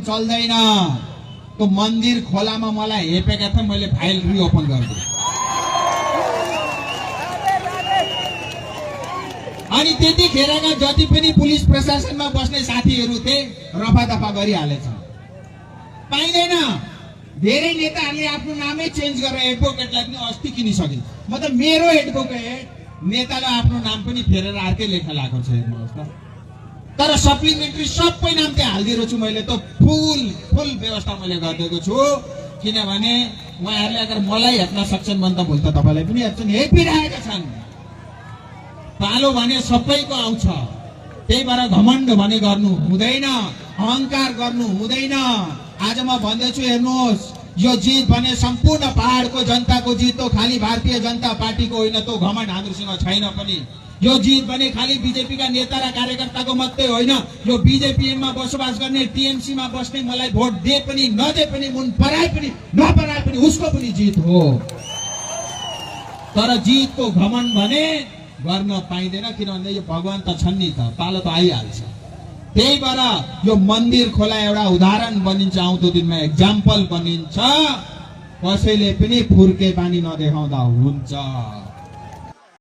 चल्दैन। त्यो मन्दिर खोलामा मलाई हेपेका थिए, मैले फाइल रिओपन गरिदिएँ। अनि त्यतिखेरका जति पनि पुलिस प्रशासनमा बस्ने साथीहरू थिए रफादफा गरिहालेछन्। पाइँदैन। धेरै नेताहरूले आफ्नो नामै चेन्ज गरेर एडभोकेटलाई पनि अस्ति किनिसके। म त मेरो एडभोकेट नेतालाई आफ्नो नाम पनि फेरेर अर्कै लेख्न लागेको छ, हेर्नुहोस् त। तर सप्लिमेन्ट्री सबै नाम त्यहाँ हालिदिएको छु मैले। त फुल व्यवस्था मैले गरिदिएको छु, किनभने उहाँहरूले अगर मलाई हेप्न सक्छन् भने त भोलि त तपाईँलाई पनि हेप्छन्। हेपिरहेका छन्। पालो भने सबैको आउँछ। त्यही भएर घमण्ड भने गर्नु हुँदैन, अहंकार गर्नु हुँदैन। आज म भन्दैछु, हेर्नुहोस्, यो जित भने सम्पूर्ण पहाडको जनताको जित हो, खाली भारतीय जनता पार्टीको होइन। त्यो घमण्ड हामीसँग छैन पनि। यो जित भने खाली बीजेपीका नेता र कार्यकर्ताको मात्रै होइन। यो बीजेपीमा बसोबास गर्ने, टीएमसीमा बस्ने, मलाई भोट दे पनि नदे पनि, मुन पराए पनि नपराए पनि उसको पनि जित हो। तर जितको घमण्ड भने गर्न पाइँदैन, किनभने यो भगवान त छन् नि, त पालो त आइहाल्छ। त्यही भएर यो मन्दिर खोला एउटा उदाहरण बनिन्छ, आउँदो दिनमा एक्जाम्पल बनिन्छ। कसैले पनि फुर्के पानी नदेखाउँदा हुन्छ।